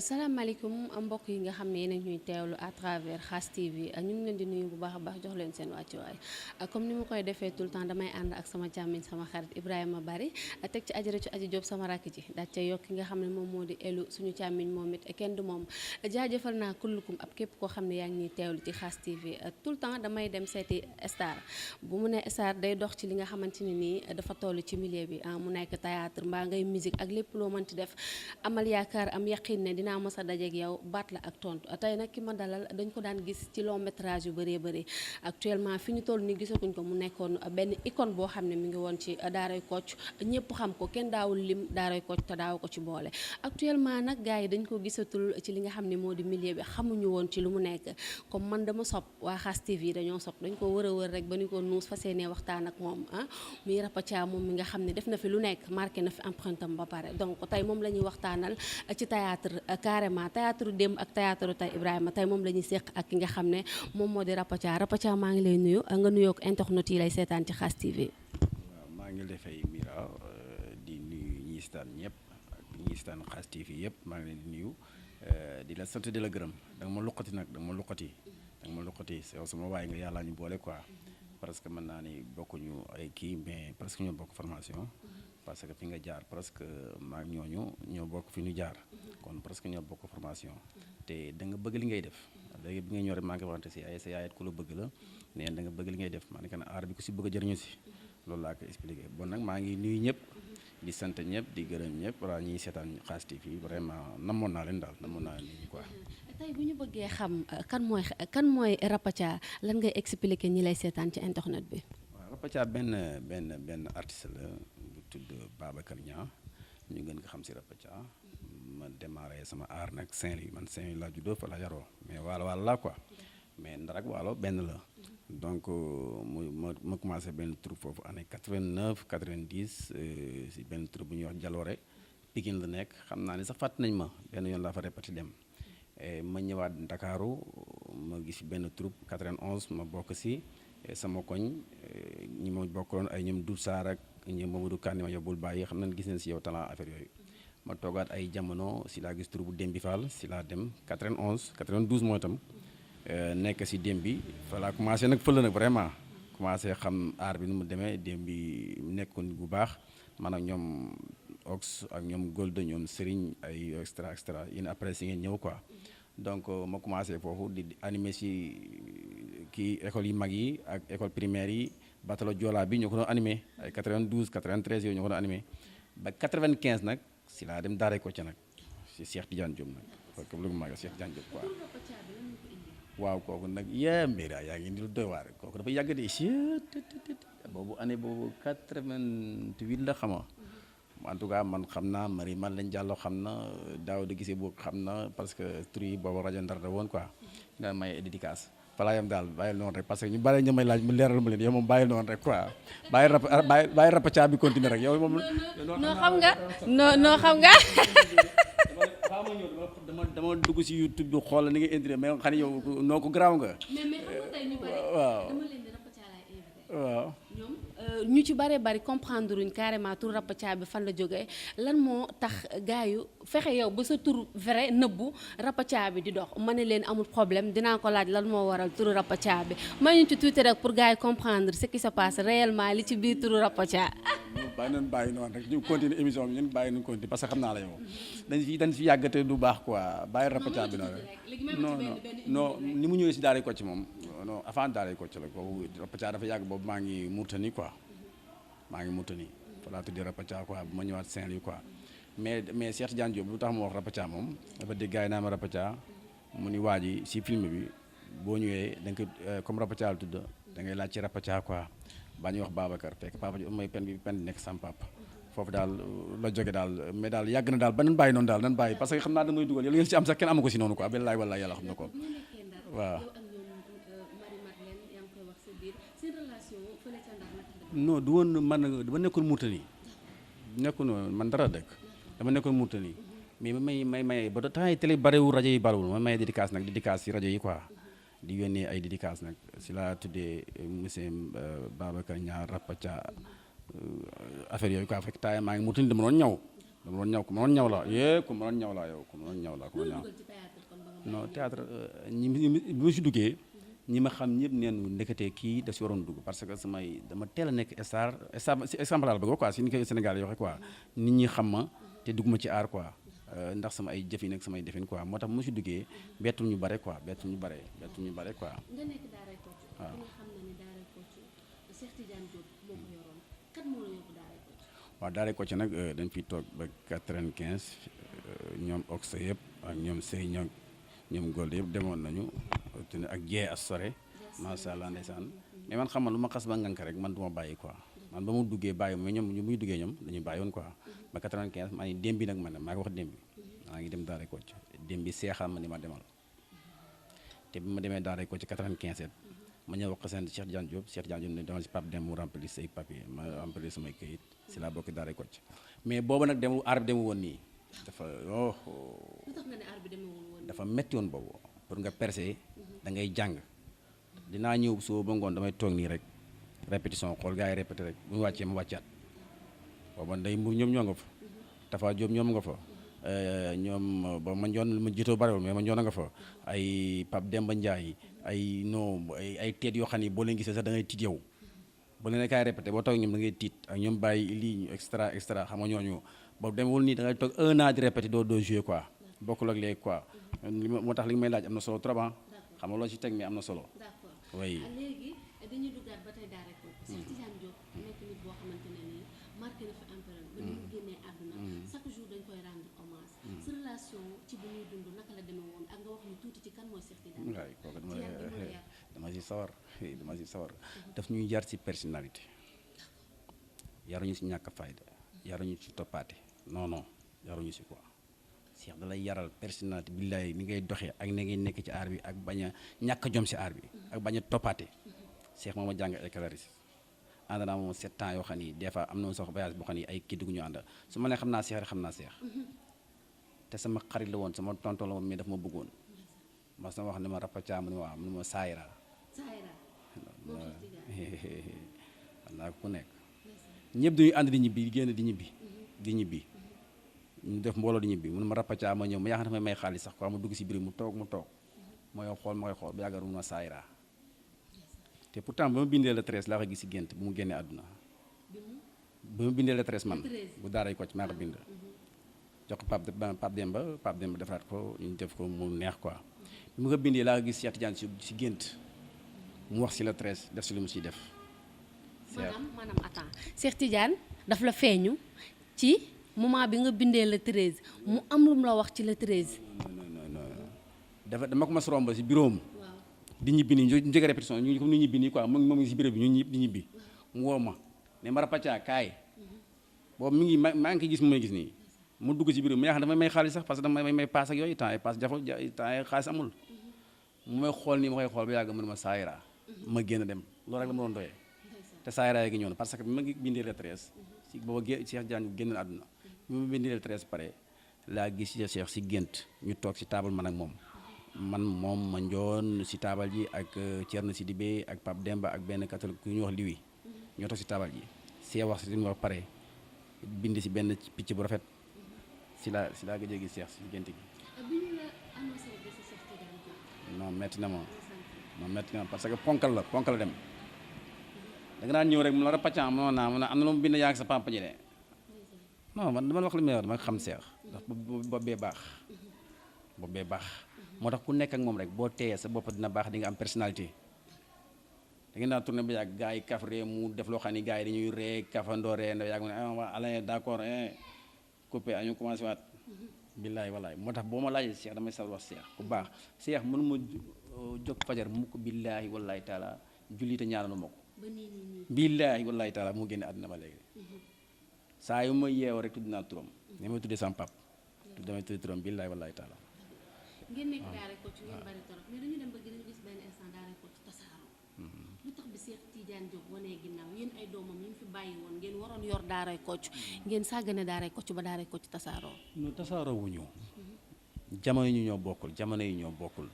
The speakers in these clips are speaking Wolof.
salaamaaleykum mbokk yi nga xam ne yéen a ñuy teewlu à travers Khass TV ñu ngi leen di nuyu bu baax a baax jox leen seen wàccuwaay comme ni ma koy defee tout le temps damay ànd ak sama càmmiñ sama xarit Ibrahima Bari teg ci Ajaratu Aji Diop sama rakk ji daal ca yokk ki nga xam ne moom moo di elu suñu càmmiñ moom it kenn du moom jaajëfal naa kullukum ab képp koo xam ne yaa ngi ñuy teewlu ci Khass TV tout le temps damay dem seeti star bu mu ne star day dox ci li nga xamante ne nii dafa toll ci milieu bi mu nekk théâtre mbaa ngay musique ak lépp loo mënti def amal yaakaar am yaqin ne dinaa mës a dajeeg yow baat la ak tontu tey nag ki ma dalal dañ ko daan gis ci long métrage yu bëree bëri actuellement fi ñu toll ni gisaguñ ko mu nekkoon benn icône boo xam ne mi ngi woon ci daaray Kocc ñëpp xam ko kenn daawul lim daaray Kocc te daaw ko ci boole actuellement nag gars yi dañ ko gisatul ci li nga xam ne moo di milieu bi xamuñu woon ci lu mu nekk comme man dama sopp waa Khass TV dañoo sopp dañ ko wër a wër rek ba ñu ko nuus fas yéenee waxtaan ak moom muy Rapathia moom mi nga xam ne def na fi lu nekk marqué na fi empreinte am ba pare donc tey moom la ñuy waxtaanal ci théâtre carrément théâtre démb ak théâtre tey Ibrahima tey moom la ñuy séq ak ki nga xam ne moom moo di Rapathia maa ngi lay nuyu nga nuyoo ak internet yi lay seetaan ci Khass TV. waaw maa ngi lay fay Mira di nuyu ñi seetaan ñëpp ak ñi seetaan Khass TV yëpp maa ngi leen di nuyu di la sant di la gërëm da nga ma luqati nag da nga ma luqati sama waay nga yàllaa ñu boole quoi parce que mën naa ni bokkuñu ay kii mais presque ñoo bokk formation. parce que fi nga jaar presque maag ñooñu ñoo bokk fi ñu jaar kon presque ñoo bokk formation te da nga bëgg li ngay def léegi bi nga ñëw rek maa ngi waxante si ay sa yaayet ku la bëgg la nee da nga bëgg li ngay def maa ne que aar bi ku si bëgg a jëriñu si loolu laa ko expliqué bon nag maa ngi nuyu ñëpp di sant ñëpp di gërëm ñëpp wala ñiy seetaan Khass TV vraiment namoon naa leen daal namoon naa leen quoi. tey bu ñu bëggee xam kan mooy Rapathia lan ngay expliqué ñi lay seetaan ci internet bi. waaw Rapathia benn artiste la. tudd Babacar Niang ñu gën ko xam si Rapathia ma démarré sama art nag Saint-Louis man Saint-Louis laa juddoo fa la yaroo mais waalo laa quoi mais Ndar ak waalo benn la donc ma commencé benn troupe foofu année 89 90 si benn troupe bu ñuy wax Jaloore Pikine la nekk xam naa ni sax fàtt nañ ma benn yoon laa fa répété dem ma ñëwaat Ndakaaru ma gis benn troupe 91 ma bokk si sama koñ ñi ma bokkaloon ay ñoom Doudou Sarr ak ñoom Mamadou Kane ma yóbbul bàyyi xam nañ gis nañ si yow talent affaire yooyu ma toogaat ay jamono si laa gis tur bu Dembi Fall si laa dem 91 92 mooy itam nekk si Dembi fa laa commencé nag fële nag vraiment commencé xam aar bi nu mu demee Dembi nekkoon bu baax man ak ñoom Ox ak ñoom Gold ñoom Serigne ay extra yéen après si ngeen ñëw quoi donc ma commencé foofu di animé si kii école yi mag yi ak école primaire yi batalo Joola bi ñoo ko doon animé ay 92 93 yooyu ñoo ko doon animé ba 95 nag si laa dem daaray Kocc nag si Cheikh Tidiane Diop nag parce que lu mu mag Cheikh Tidiane Diop quoi waaw kooku nag Mbira yaa ngi indi lu doy waar kooku dafa yàgg de si boobu année boobu 88 la xama en tout cas man xam naa Marie man lañ jàllo xam na daaw di gisee boobu xam na parce que tur yi boobu rajo Ndar la woon quoi dina may dédicace falaa yam daal bàyyil noonu rek parce que ñu bari ñu may laaj mu leeral ma leen yow moom bàyyil noonu rek quoi bàyyi Rapathia bi continuer rek yow moom noo xam nga noo xam nga dama dugg si YouTube bi xool ni nga intérêt mais xam ne yow noo ko garaaw nga waaw waaw ñu ci bare bari comprendre uñ carrément tur Rapathia bi fan la jógee lan moo tax gars yu fexe yow ba sa tur vrai nëbbu Rapathia bi di dox ma ne leen amul problème dinaa ko laaj lan moo waral turu Rapathia bi ma ñu ci tuuti rek pour gars yi comprendre ce qui se passe réellement li ci biir turu Rapathia. bàyyi noonu rek ñu continuer émission bi ñun bàyyi nañu continuer parce que xam naa la yow dañ fi yàggate du baax quoi bàyyi Rapathia bi noonu rek non ni mu ñëwee si daaray Kocc moom non avant daaray Kocc la boobu Rapathia dafa yàgg boobu maa ngi Mourtani quoi maa ngi Mourtani fa laa tuddee Rapathia quoi bu ma ñëwaat Saint-Louis quoi mais Cheikh Tidiane Diop lu tax mu wax Rapathia moom dafa dégg gars yi naa ma Rapathia mu ni waa ji si film bi boo ñëwee da nga ko comme Rapathia la tudd da ngay laaj ci Rapathia quoi baa ñuy wax Babacar fekk papa ji mooy pen bi nekk sam papa foofu daal la jóge daal mais daal yàgg na daal ba nan bàyyi noonu daal nan bàyyi parce que xam naa da ngay dugal yow li ngeen si am sax kenn amu ko si noonu quoi billaay wallaay yàlla xam na ko waaw non du woon man dama nekkoon Mourtani nekkoon man dara dëkk dama nekkoon Mourtani mais may ba temps yi télé barewul rajo yi barewul ma may dédicace nag dédicace si rajo yi quoi di yónnee ay dédicace nag si laa tuddee monsieur Babacar Niang Rapathia affaire yooyu quoi fekk taay maa ngi Mourtani dama doon ñaw dama doon ñaw ku ma doon ñaw laa ku ma doon ñaw laa yow ku ma doon ñaw laa ku ma ñaw non théâtre bi ma si duggee ñi ma xam ñëpp neen ndeketee kii da si waroon dugg parce que dama teel a nekk star exemple la bëgg quoi si ni ko Sénégal yi waxee quoi nit ñi xam ma te dugg ma ci aar quoi ndax sama ay jëfin ak samay defin quoi moo tax bu ma si duggee bettul ñu bare quoi bettul ñu bare quoi. nga nekk Daaray Kocc. waaw ku ne xam na ni Daaray Kocc Cheikh Tidiane Diop moo ko yoroon kat moo la yóbbu Daaray Kocc. waaw Daaray Kocc nag dañ fiy toog ba 95 ñoom Oxa yëpp ak ñoom Sey ñoom Gold yëpp demoon nañu ak jee as sore macha allah ndeysaan mais man xam nga lu ma xas ba ngànk rek man du ma bàyyi quoi man ba mu duggee bàyyi mais ñoom bu ñu duggee ñoom dañuy bàyyi woon quoi ba 95 maa ngi démb bi nag man maa ngi wax démb bi maa ngi dem Daaray Kocc démb bi seexal ma ni ma demal te bi ma demee Daaray Kocc 95 ma ñëw wax ko seen Cheikh Tidiane Diop ne demal si Pape Dem mu remplir say papier ma remplir samay këyit si laa bokk Daaray Kocc mais boobu nag aar bi demu woon nii dafa lu tax nga ne aar bi demewul woon dafa metti woon boobu pour nga percer da ngay jàng dinaa ñëw soo ba ngoon damay toog nii rek répétition xool gars yi répété rek bu ñu wàccee ma wàccaat booba Ndeye Mbour ñoom ñoo nga fa Tafa Diop ñoom nga fa ñoom ba ma njoon ma jiitoo barewul mais ma njoon a nga fa ay Pape Demba Ndiaye ay non ay teet yoo xam ni boo leen gisee sax da ngay tiit yow boo leen kaay répété boo toog ñoom da ngay tiit ak ñoom bàyyi lii extra xam nga ñooñu boobu demewul nii da ngay toog 1 an di répété doo jouer quoi bokkul ak léegi quoi moo tax li nga may laaj am na solo trop xam nga loo ci teg mais am na solo. d'accord oui. léegi dañuy duggaat ba tey Daaray Kocc. Cheikh Tidiane Diop nekk nit boo xamante ne nii marqué na fi empreinte ba ni mu génnee àdduna chaque jour dañ koy rendre hommage. sa relation ci bu ñuy dund naka la demee woon ak nga wax ñu tuuti ci kan mooy Cheikh Tidiane Diop. waaw kooku dama si sawar daf ñuy yar ci personnalité yaruñu si ñàkk fayda yaruñu ci toppaate non yaruñu si quoi. Cheikh da lay yaral personnalité billaay ni ngay doxee ak ni ngay nekk ci aar bi ak bañ a ñàkk jom si aar bi ak bañ a toppaate Cheikh moo ma jàng éclairiste ànd naa moom 7 ans yoo xam ni des fois am na sax voyage boo xam ni ay kii dugg ñu ànd su ma nee xam naa Cheikh rek xam naa Cheikh te sama xarit la woon sama tonton la woon mais daf ma bëggoon ma sama wax ne ma rapatia mu ne waaw mu ne ma saayira xam naa ku nekk ñëpp dañuy ànd di ñibbi génn di ñibbi ñu def mbooloo di ñibbi mun ma rapatia ma ñëw ma yaakaar ne may xaalis sax quoi ma dugg si biir mu toog mooy xool ma koy xool ba yàggar mu ma saayira te pourtant ba ma bindee la 13 laa ko gis si gént bu mu génnee àdduna ba ma bindee la 13 man bu Daaray Kocc maa ko bind jox ko Pape Demba defaraat ko ñu def ko mu neex quoi bi mu ko bindee laa ko gis Cheikh Tidiane si gént mu wax si la 13 def si lu mu siy def maanaam attends Cheikh Tidiane daf la feeñu ci moment bi nga bindee le 13 mu am lu mu la wax ci le 13. non dama ko mas romb si bureau am di ñibbi nii ñu jóge répétition ñu comme ni ñibbi nii quoi moom ngi si bureau bi ñu ñibbi di ñibbi mu woo ma ne ma rapatia kaay boobu mi ngi maa ngi koy gis mu may gis nii mu dugg si bureau bi ma yaakaar dama may xaalis sax parce que dama may paas ak yooyu temps ay paas jafe temps ay xaalis amul mu may xool nii ma koy xool ba yàgg mu ne ma saayira ma génn dem loolu rek la ma doon doyee te saayira gi ñëw na parce que bi ma ngi bindee le 13 si booba Cheikh Diagne génn àdduna bi ma bindee le 13 pare laa gis Cheikh si gént ñu toog si table man ak moom ma njoon si taabal ji ak Thierno Sidibé ak Pape Demba ak benn catholique ku ñu wax liwi ñoo toog si taabal ji see wax si li mu wax pare bind si benn picc bu rafet si laa gëj a gis Cheikh si gént gi. non metti na ma parce que ponkal la dem da nga daan ñëw rek mu la rapaccan mu naa mu ne am na lu mu bind yaa ngi sa papa ji de non man dama wax li may wax dama xam Cheikh ndax bopp bee baax moo tax ku nekk ak moom rek boo teeyee sa bopp dina baax di nga am personnalité da ngeen daan tourné ba yàgg gars yi kaf ree mu def loo xam ni gars yi dañuy ree kafandoo ree ndax yàgg mu ne waa Alain d'accord coupé ñu commencé waat billaay wallaay moo tax boo ma laajee Cheikh damay sawar wax Cheikh ku baax Cheikh mënuma jóg fajar mu ko billaay wallaay taala julli te ñaanal ma ko billaay wallaay taala mu génne àddina ba léegi saa yu ma yeewoo rek tudd naa turam ne may tuddee sama pap damay tuddee turam billaay wallaay taala ngeen nekk Daaray Kocc ngeen bari torop mais dañu dem ba gën a gis benn instant Daaray Kocc tasaaroo lu tax bi Cheikh Tidiane Diop wanee ginnaaw yéen ay doomam yi mu fi bàyyi woon ngeen waroon yor Daaray Kocc ngeen sàggane Daaray Kocc ba Daaray Kocc tasaaroo non tasaaroo wuñu jamono yi ñoo bokkul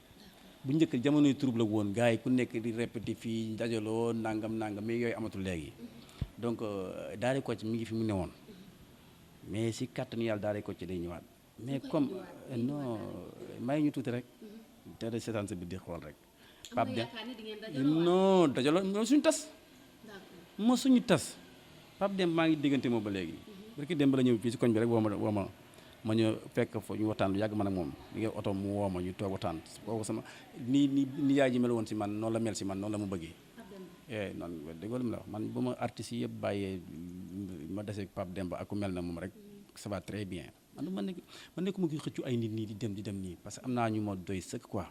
bu njëkk jamono yi trouble la woon gars yi ku nekk di répété fii dajaloo nangam mais yooyu amatul léegi donc Daaray Kocc mi ngi fi mu ne woon mais si kàttanu yàlla daaray Kocc day ñëwaat mais comme non may ñu tuuti rek te de seetaan sa bi di xool rek Pape Demba non dajaloo moo suñu tas moo suñu tas Pape Demba maa ngi diggante moom ba léegi barki Demba la ñëw fii si koñ bi rek woo ma ñëw fekk fa ñu waxtaan lu yàgg man ak moom li nga oto mu woo ma ñu toog waxtaan boobu sama ni yaay ji mel woon si man noonu la mel si man noonu la mu bëggee noonu déggoo li mu la wax man bu ma artistes yi yëpp bàyyee ma desee Pape Demba ak ku mel na moom rek ça va très bien man nekkuma ki xëccu ay nit nii di dem nii parce que am naa ñu ma doy sëkk quoi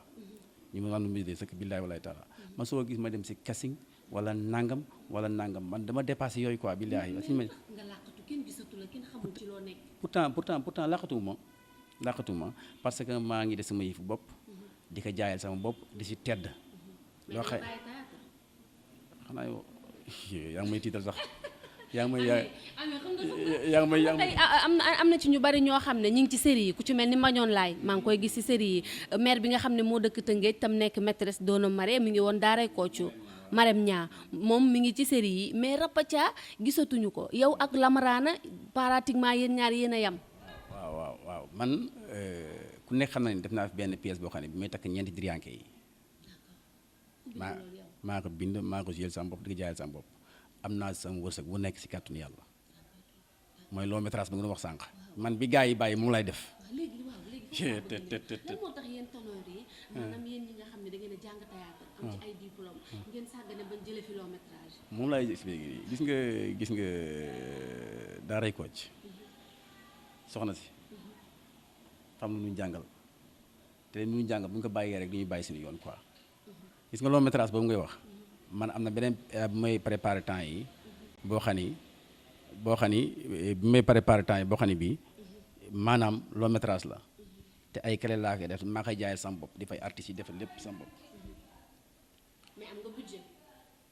ñu ma am na mu doy sëkk billaay walaay taala man soo gis ma dem si casting wala nangam man dama dépassé yooyu quoi billaay nga làqatu kenn gisatu la kenn xamul ci loo nekk. pourtant làqatuwuma parce que maa ngi def sama yëfu bopp di ko jaayal sama bopp di si tedd loo xam xanaa yow yaa ngi may tiital sax yaa ngi may am na ci ñu bari ñoo xam ne ñu ngi ci série yi ku ci mel ni Mañoon Laay maa ngi koy gis ci série yi maire bi nga xam ne moo dëkk Tëngéej tam nekk maîtresse doona Marème mi ngi woon daaray Kocc Marème Ñaa moom mi ngi ci série yi mais Rapathia gisatuñu ko yow ak Lamarana pratiquement yéen ñaar yéen a yam. waaw man ku nekk xam na ni def naa fi benn pièce boo xam ne bi may takk ñeenti diriyanke yi maa ko bind maa ko jël sama bopp di ko jaayal sama bopp am naa sama wërsëg bu nekk si kàttanu yàlla mooy long métrage bi nga wax sànq man bi gars yi bàyyi moom lay def. léegi lan moo tax yéen ténor yi maanaam yéen ñi nga xam ne da ngeen a jàng théâtre am ci ay diplôme ngeen sàggane bañ jëlee fi long métrage. moom laay expliqué gis nga daaray Kocc soxna si xam lu ñu jàngal te lu ñu jàngal bu ñu ko bàyyee rek du ñuy bàyyi suñu yoon quoi gis nga long métrage boobu ngay wax man am na beneen bu may préparé temps yi boo xam ni bi may préparé temps yi boo xam ni bii maanaam long métrage la te ay clé laa koy def maa koy jaayal sama bopp di fay artistes yi defal lépp sama bopp. mais am nga budget.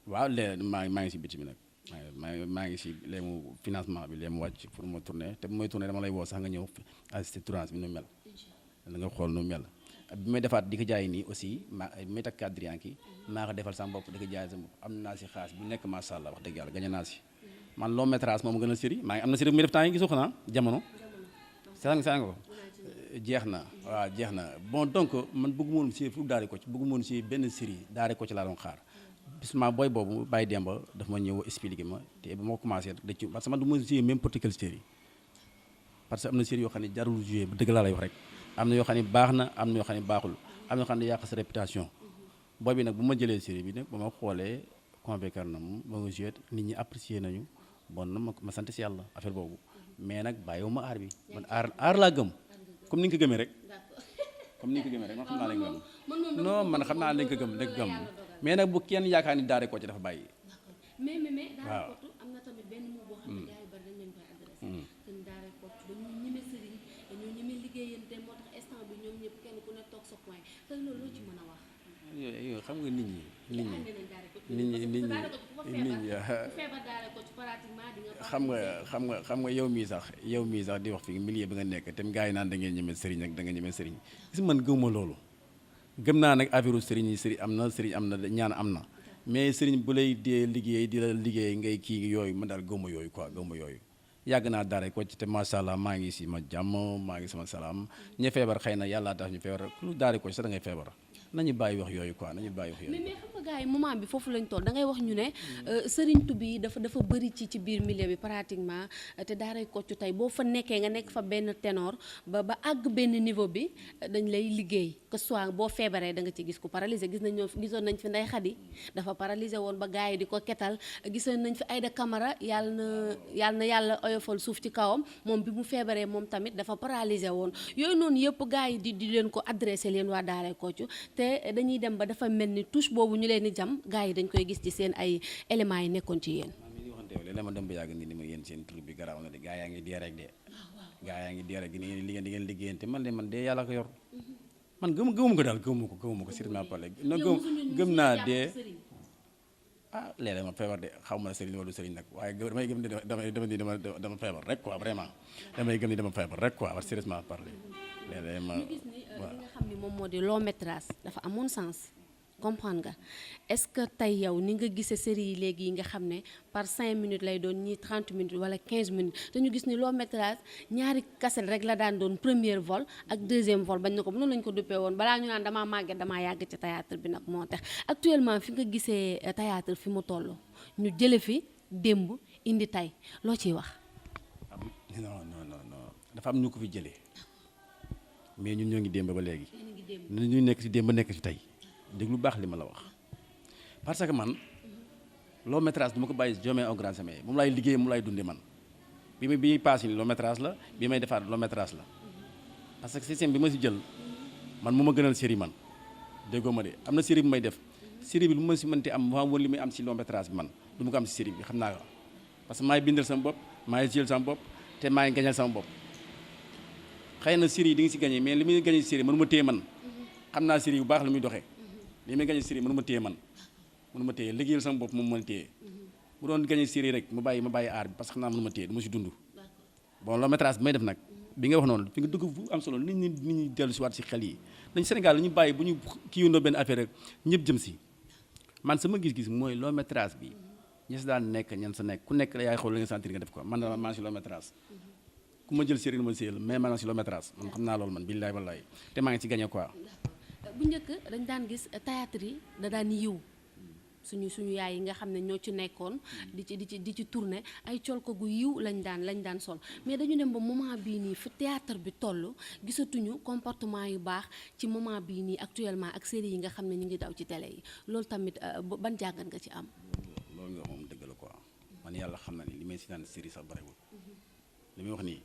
waaw léegi maa ngi si budget bi nag maa ngi si léemu financement bi léemu wàcc pour ma tourner te bu may tourner dama lay woo sax nga ñëw assister tournage bi nu mel da nga xool nu mel bi may defaat di ko jaay nii aussi bi may takk cadre yi maa ko defal sama bopp di ko jaay sama bopp am naa si xaas bu nekk macha allah wax dëgg yàlla gañe naa si man long métrage moom gën a série maa ngi am na série bu muy def temps yi gisoo xanaa jamono saa nga ko jeex na waaw jeex na bon donc man bëgguma woon si fu Daaray Kocc bëgguma woon si benn série Daaray Kocc laa doon xaar bisement booy boobu Baye Demba daf ma ñëw expliqué ma te ba ma commencé dëcc parce que man du ma jouer même particulier série parce que am na série yoo xam ne jarul jouer bu dëgg laa lay wax rek am na yoo xam ne baax na am na yoo xam ne baaxul am na yoo xam ne yàq sa réputation booy bi nag bu ma jëlee série bi nag ba ma xoolee convaincre na mu ba ma joué nit ñi apprécier nañu bon na ma sant si yàlla affaire boobu mais nag bàyyiwuma aar bi man aar laa gëm comme ni nga ko gëmee rek comme ni nga ko gëmee rek man xam naa lañ gëm non man xam naa lañ ko gëm mais nag bu kenn yaakaar ni Daaray Kocc dafa bàyyi. mais Daaray Kocc am na tamit benn mot boo xam ne gars yu bari dañ leen koy adressé. te Daaray Kocc dañoo ñeme sëriñ dañoo ñeme liggéeyante moo tax instant bi ñoom ñëpp kenn ku ne toog sa point te loolu loo ci mën a wax. yooyu xam nga nit ñi. xam nga yow mii sax di wax fi milieu bi nga nekk te gars yi naan da ngeen ñeme sëriñ ak da nga ñeme sëriñ gis man gëmuma loolu gëm naa nag affaire sëriñ yi sëriñ am na ñaan am na mais sëriñ bu lay dee liggéey di la liggéey ngay kii yooyu man daal gëmuma yooyu quoi gëmuma yooyu yàgg naa Daaray Kocc te macha allah maa ngi si ma jàmm maa ngi sama salaam ña feebar xëy na yàlla tax ñu feebar ku Daaray Kocc sax da ngay feebar nañu bàyyi wax yooyu quoi nañu bàyyi wax yooyu. mais xam nga gars yi moment bi foofu lañ toll da ngay wax ñu ne sëriñtu bi dafa bëri ci biir milieu bi pratiquement te Daaray Kocc tey boo fa nekkee nga nekk fa benn ténor ba àgg benn niveau bi dañ lay liggéey que soit boo feebaree da nga ci gis ku paralysé gisoon nañ fi Ndeye Khady dafa paralysé woon ba gars yi di ko ketal gisoon nañ fi Aïda Camara yàlla oyofal suuf ci kawam moom bi mu feebaree moom tamit dafa paralysé woon yooyu noonu yëpp gars yi di leen ko adressé leen waa Daaray Kocc te dañuy dem ba dafa mel ni touche boobu ñu leen di jam gars yi dañ koy gis ci seen ay éléments yi nekkoon ci yéen. man mii di waxante léeg-léeg ma dem ba yàgg ni ma yéen seen tur bi garaaw na de gars yaa ngi dee rek de. gars yaa ngi dee rek di ngeen liggéeyante man de yàlla ko yor. man gëmuma ko daal gëmuma ko sérieusement parlé. gëm naa dee léeg-léeg ma feebar de xaw ma sëriñ wala sëriñ nag waaye damay gëm ni dama feebar rek quoi vraiment damay gëm ni dama feebar rek quoi sérieusement parlé léeg-léeg ma ñu gis ni li nga xam ni moom moo di long métrage dafa amoon sens comprendre nga est-ce que tey yow ni nga gisee série yi léegi yi nga xam ne par 5 minutes lay doon ñii 30 minutes wala 15 minutes te ñu gis ni long métrage ñaari cassette rek la daan doon premier vol ak deuxième vol bañ na ko noonu lañ ko duppee woon balaa ñu naan damaa màgget damaa yàgg ci théâtre bi nag moo tax actuellement fi nga gisee théâtre fi mu toll ñu jële fi démb indi tey loo ciy wax. non dafa am ñu ko fi jëlee mais ñun ñoo ngi démb ba léegi. ñu nekk ci démb nekk ci tey. dégg lu baax li ma la wax parce que man long métrage du ma ko bàyyi jamais au grand jamais moom laay liggéey moom laay dundee man bi passé ni long métrage la bi may defaat long métrage la parce que système bi ma si jël man mu ma gënal série man déggoo ma de am na série bi may def série bi lu ma si mënti am ma woon li muy am si long métrage bi man du ma ko am si série bi xam naa ko parce que maay bindal sama bopp maay jël sama bopp te maay gañal sama bopp xëy na série yi di nga si gañee mais li muy gañee série mënu ma téye man xam naa série bu baax lu muy doxee li may gañe série mënu ma téye man mënu ma téye liggéeyal sama bopp moom mën téye bu doon gañe série rek ma bàyyi aar bi parce que xam naa mënu ma téye du ma si dund bon long métrage bi may def nag bi nga wax noonu fi nga dugg fu am solo nit ñi dellu si waat si xel yi dañ Sénégal ñu bàyyi bu ñu kii yundoo benn affaire rek ñëpp jëm si man sama gis-gis mooy long métrage bi ñi si daan nekk ñan sa nekk ku nekk yaay xool li nga sentir nga def ko man dama maa si long métrage ku ma jël série ma série mais man si long métrage man xam naa loolu man billaay wallaay te maa ngi ci gagné quoi. bu njëkk dañ daan gis théâtre yi da daan yiw suñu yaay yi nga xam ne ñoo ci nekkoon di ci tourner ay col ko gu yiw lañ daan sol mais dañu dem ba moment bii nii fi théâtre bi toll gisatuñu comportement yu baax ci moment bii nii actuellement ak série yi nga xam ne ñu ngi daw ci télé yi loolu tamit ban jàngat nga ci am. loolu nga wax moom dëgg la quoi man yàlla xam na ni li may seetaan série sax barewul li may wax nii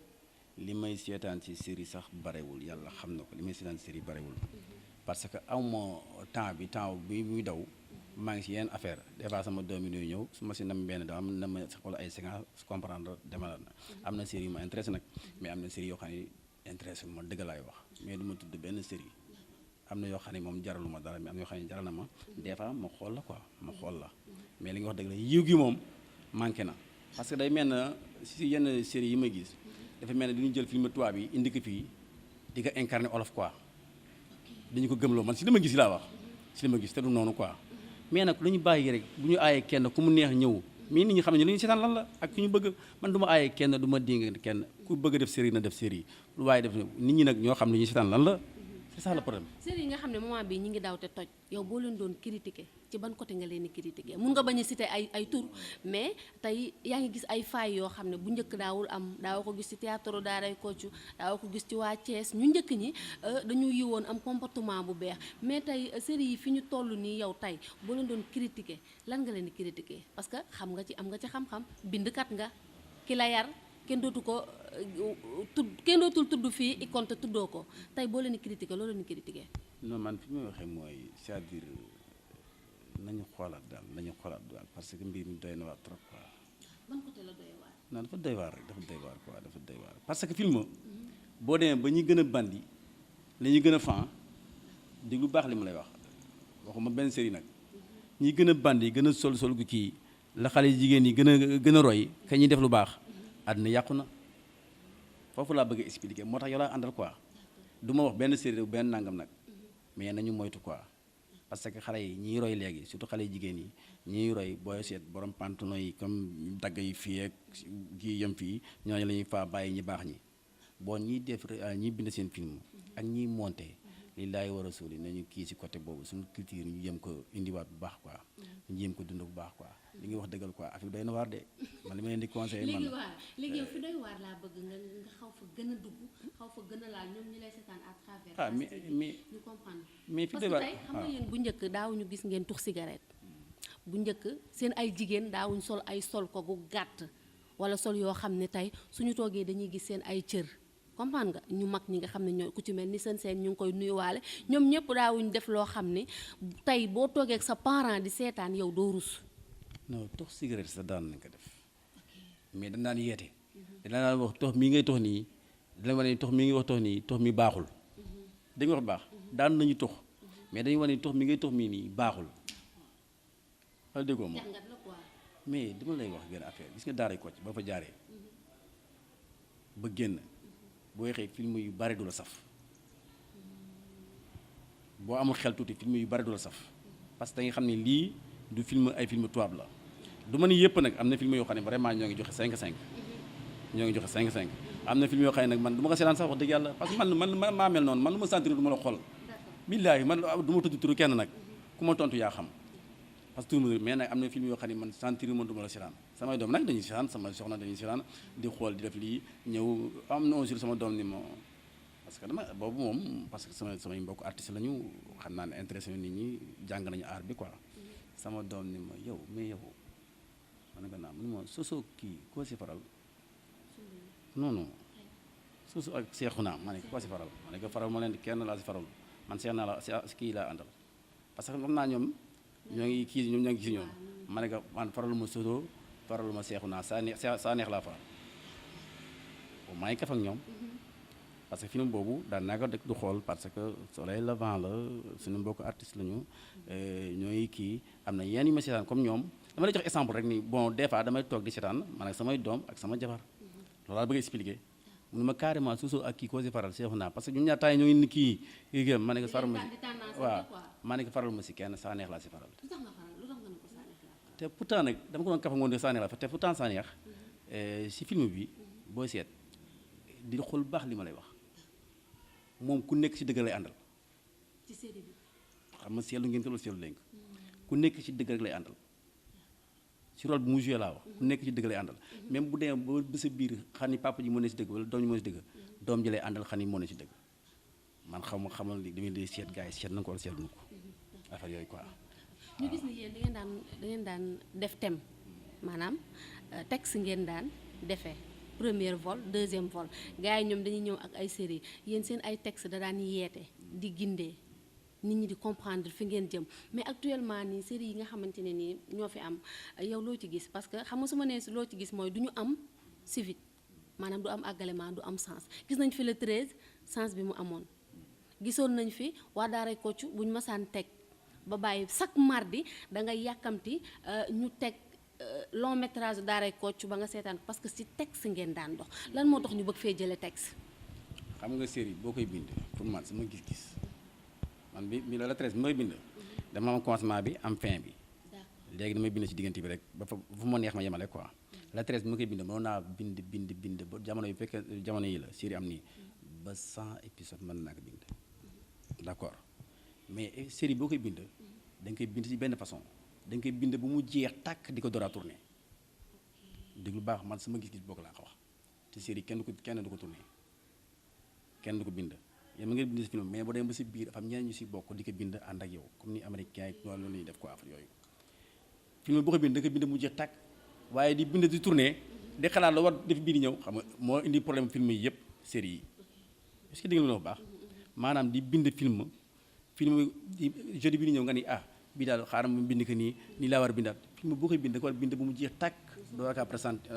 li may seetaan ci série sax barewul yàlla xam na ko li may seetaan série barewul. parce que awma temps bi muy daw maa ngi si yenn affaire des fois sama doom yi ñuy ñëw su ma si nam benn dama na ma xool ay séquences comprendre demal na am na série yu ma intéressé nag mais am na série yoo xam ne intéressé ma dëgg laay wax mais du ma tudd benn série am na yoo xam ne moom jaralu ma dara mais am na yoo xam ne jaral na ma des fois ma xool la quoi ma xool la mais li nga wax dëgg la yiw gi moom manqué na parce que day mel na si yenn série yi may gis dafa mel ne dañuy jël film tubaab bi indi ko fii di ko incarné olof quoi dañu ko gëmloo man si li ma gis laa wax si li ma gis te du noonu quoi mais nag lu ñu bàyyi rek bu ñu aayee kenn ku mu neex ñëw mais nit ñi xam ne li ñu seetaan lan la ak ku ñu bëgg man du ma aayee kenn du ma dinga kenn ku bëgg a def série na def série lu waaye def nit ñi nag ñoo xam ne ñu seetaan lan la c'est ça le problème. série yi nga xam ne moment bii ñi ngi daw te toj yow boo leen doon critiquer ci ban côté nga leen di critiquer mun nga bañ a citer ay tur mais tey yaa ngi gis ay failles yoo xam ne bu njëkk daawul am daawoo ko gis ci théâtre daaray Kocc daawoo ko gis ci waa Thiès ñu njëkk ñi dañu yiwoon am comportement bu beex mais tey série yi fi ñu toll nii yow tey boo leen doon critiquer lan nga leen di critiquer parce que xam nga ci am nga ci xam-xam bindkat nga ki la yar kenn dootul tudd fii i compte tuddoo ko tey boo leen di critiquer loolu leen di critiquer. non man fi may waxee mooy c'est-à-dire nañu xoolaat daal parce que mbir mi doy na waar trop quoi. ban côté la doy waar. non dafa doy waar rek dafa doy waar quoi dafa doy waar parce que film boo demee ba ñuy gën a bandi la ñuy gën a fan di lu baax li ma lay wax waxuma benn série nag ñi gën a bandi gën a sol gu kii la xale jigéen yi gën a roy ka ñuy def lu baax àddina yàqu na foofu laa bëgg a expliquer moo tax yow laa àndal quoi du ma wax benn série benn nangam nag mais nañu moytu quoi parce que xale yi ñiy roy léegi surtout xale jigéen yi ñiy roy booy seet borom pantalon yi comme dagg yi fii ak kii yem fii ñooñu la ñuy faa bàyyi ñi baax ñi bon ñiy def ñiy bind seen film ak ñiy monté li laay war a suuli nañu kii si côté boobu suñu culture ñu yëm ko indiwaat bu baax quoi ñu yëm ko dund bu baax quoi li nga wax dëggal quoi affaire doy na waar de man li ma leen di conseillé man léegi yow fi doy waar laa bëgg nga xaw fa gën a dugg xaw fa gën a laal ñoom ñi lay seetaan à travers ñu comprendre mais fi parce que tey xam nga yéen bu njëkk daawuñu gis ngeen tux cigarette bu njëkk seen ay jigéen daawuñ sol ay sol ko gu gàtt wala sol yoo xam ne tey suñu toogee dañuy gis seen ay cër comprendre nga ñu mag ñi nga xam ne ñoo ku ci mel ni seen ñu ngi koy nuyuwaale ñoom ñëpp daawuñ def loo xam ne tey boo toogee ak sa parent di seetaan yow doo rus. non tox cigarette sax daan nañ ko def mais dañ daan yeete dañ daan wax tox mii ngay tox nii dañ wane ni tox mii ngay wax tox nii tox mi baaxul dañ wax baax daan nañu tox mais dañu wane ni tox mi ngay tox mii nii baaxul wala déggoo moom mais dama lay wax benn affaire gis nga daaray Kocc ba fa jaaree ba génn boo waxee film yu bari du la saf boo amul xel tuuti film yu bari du la saf parce que da nga xam ne lii du film ay film tubaab la du ma ni yëpp nag am na film yoo xam ne vraiment ñoo ngi joxe 5/5 ñoo ngi joxe 5/5 am na film yoo xam ne nag man du ma ko seetaan sax wax dëgg yàlla parce que man maa mel noonu man lu ma sentir du ma la xool billaahi man du ma tudd turu kenn nag ku ma tontu yaa xam parce que turu mais nag am na film yoo xam ne man sentir man du ma la seetaan samay doom nag dañuy seetaan sama soxna dañuy seetaan di xool di def lii ñëw am na aussi sama doom ni ma parce que dama boobu moom parce que samay mbokk artiste la ñu xam naa ne intéressé nit ñi jàng nañu art bi quoi sama doom ni ma yow mais yow ma ne ko naa mu ne ma Soso kii koo si faral non non Soso ak Seexuna ma ne koo si faral ma ne ko faral ma leen kenn laa si faral man seex naa la si kii laa àndal parce que xam naa ñoom ñoo ngi kii ñoom ñoo ngi si ñoom ma ne ko man faraluma Soso faraluma Seexuna saa neex laa faral bon maa ngi kaf ak ñoom parce que film boobu daan naa ko du xool parce que soleil levant la suñu mbokk artiste lañu ñooy kii am na yenn yu ma seetaan comme ñoom dama lay jox exemple rek ni bon des fois damay toog di seetaan man ak samay doom ak sama jabar loolu laa bëgg expliquer mu ne ma carrément Soso ak kii koo si faral seexu naa parce que ñun ñaar temps yi ñoo ngi ni kii ma ne ko faral ma si waaw ma ne ko faral ma si kenn saa neex laa si faral te pourtant nag dama ko doon kafa ngoon de saa neex la te pourtant saa neex si film bi booy seet di xool baax li ma lay wax moom ku nekk ci dëgg lay àndal ci série bi xam nga seetlu ngeen ko loolu seetlu leen ko ku nekk ci dëgg rek lay àndal ci rôle bu mu joué laa wax ku nekk ci dëgg lay àndal même bu demee ba sa biir xam ni papa ji moo ne ci dëgg wala doom ji moo ne ci dëgg doom ji lay àndal xam ni moo ne ci dëgg man xamal li damay di seet gars yi seet na ko wala seetlu ko affaire yooyu quoi. ñu gis ni yéen da ngeen daan def thème maanaam texte ngeen daan defee premier vol deuxième vol gars yi ñoom dañuy ñëw ak ay série yéen seen ay texte da daan yeete di gindee nit ñi di comprendre fi ngeen jëm mais actuellement nii série yi nga xamante ne nii ñoo fi am yow loo ci gis parce que xam nga su ma nee loo ci gis mooy du ñu am suivi maanaam du am àggalement du am sens gis nañ fi le 13 sens bi mu amoon gisoon nañ fi waa daaray Kocc bu ñu masaan teg ba bàyyi chaque mardi da ngay yàkkamti ñu teg long métrage daaray Kocc ba nga seetaan parce que ci texte ngeen daan dox lan moo tax ñu bëgg fee jëlee texte. xam nga série boo koy bind pour man sama gis-gis man bi la 13 bi may bind dama am commencement bi am fin bi léegi damay bind ci diggante bi rek ba fa fu ma neex ma yemale quoi la 13 bi ma koy bind mënoon naa bind ba jamono yu fekkee jamono yi la série am nii ba 100 épisodes mën naa ko bind d'accord mais série boo koy bind da nga koy bind ci benn façon da nga koy bind bu mu jeex tàkk di ko door a tourné déglu baax man sama gis-gis bokk laa ko wax te série kenn du ko tourné kenn du ko bind yéen ma ngeen bind ci film mais boo demee ba ci biir dafa am ñeneen ñu ci bokk di ko bind ànd ak yow comme ni américain yi noonu la ñuy def ko affaire yooyu film boo ko bind da nga koy bind mu jeex tàkk waaye di bind di tourné di xalaat la war def bii di ñëw xam nga moo indi problème film yi yëpp série yi est-ce que dégg nga lu baax maanaam di bind film jeudi bi di ñëw nga ni bii daal xaaral ma bind ko nii laa war a bindaat film boo koy bind da ko war a bind bu mu jeex tàkk doo war a présenté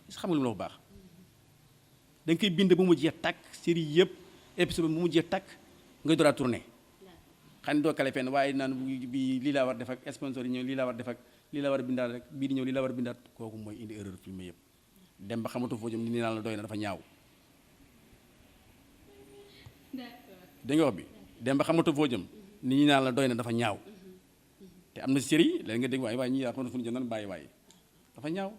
xam nga lu ma la wax baax da nga koy bind bu mu jeex tàkk série yëpp épisode bu mu jeex tàkk ngay door a tourné xam ne doo kale fenn waaye naan bi lii laa war def ak sponsor yi ñëw lii laa war def ak lii laa war a bindaat rek bii di ñëw lii laa war a bindaat kooku mooy indi erreur film yëpp dem ba xamatu foo jëm ni naan la doy na dafa ñaaw dégg nga wax bi dem ba xamatu foo jëm nit ñi naan la doy na dafa ñaaw te am na série léegi nga dégg waaye ñi yaa xam ne fu ñu jëm nan bàyyi waaye dafa ñaaw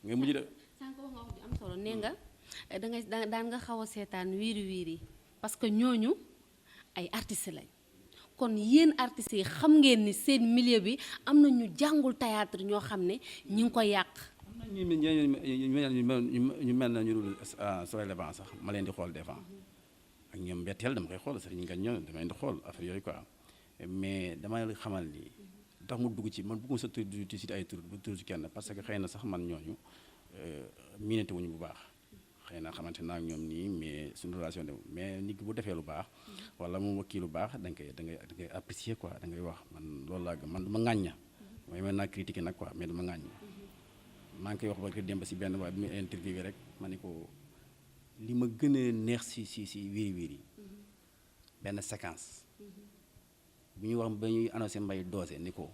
nga mujj de sànq wax nga wax ju am solo nee nga daan nga xaw a seetaan wiiri wiiri parce que ñooñu ay artistes lañ kon yéen artistes yi xam ngeen ni seen milieu bi am na ñu jàngul théâtre ñoo xam ne ñi ngi ko yàq. am na ñu mel na ñu dul soleil levant sax ma leen di xool des fois ak ñoom mbetteel dama koy xool sax ñu nga ñëw dama leen di xool affaire yooyu quoi mais dama la xamal ni tax mu dugg ci man bëgguma sa tur di cité ay tur bu tur ci kenn parce que xëy na sax man ñooñu miinante wuñu bu baax xëy na xamante naa ak ñoom nii mais suñu relation de mais nit ki bu defee lu baax wala mu kii lu baax da ngay apprécier quoi da ngay wax man loolu laa gëm man du ma ŋàñña mooy mën naa critiquer nag quoi mais du ma ŋàññ maa ngi koy wax ba ko démb si benn waaye bi muy interviewé rek ma ne ko li ma gën a neex si wiiri wiiri benn séquence bu ñuy wax ba ñuy annoncé Mbaye Doose ni ko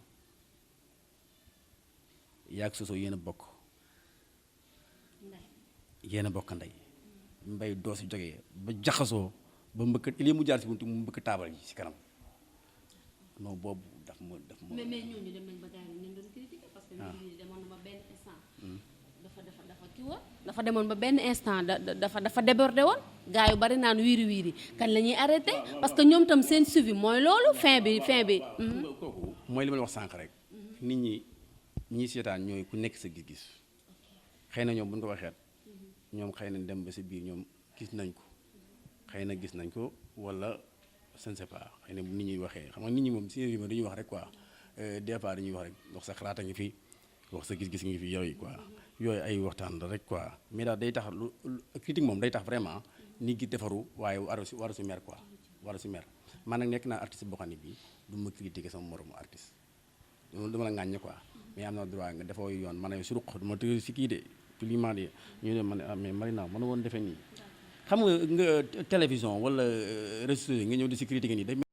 yaag Soso yéen a bokk ndey Mbaye Doose jógee ba jaxasoo ba mbëkk il mu jaar si buntu mu mbëkk taabal ji si kanam non boobu daf mais ñooñu dem nañ ba gars yi ñu doon critiquer parce que ñooñu demoon na ba benn instant. dafa kii woon dafa demoon ba benn instant dafa débordé woon gars yu bari naan wiiri kan la ñuy arrêté parce que ñoom tam seen suivi mooy loolu fin bi. kooku mooy li ma la wax sànq rek. nit ñi seetaan ñooy ku nekk sa gis-gis xëy na ñoom bu ñu ko waxeet ñoom xëy na dem ba sa biir ñoom gis nañ ko wala je ne sais pas xëy na nit ñi waxee xam nga nit ñi moom si réew mi dañuy wax rek quoi des fois dañuy wax rek wax sa xalaat a ngi fi wax sa gis-gis ngi fi yooyu quoi yooyu ay waxtaan la rek quoi mais daal day tax lu critique moom day tax vraiment nit gi defaru waaye waru si mer quoi waru si mer man nag nekk naa artiste boo xam ne bii du ma critiquer sama moromu artiste loolu dama la ŋàññe quoi mais am na droit nga defoo yoon man a suruq du ma tëgg si kii de publiquement de ñu ne man mais Marina mën na woon defee nii xam nga télévision wala réseaux sociaux nga ñëw di si critiquer nii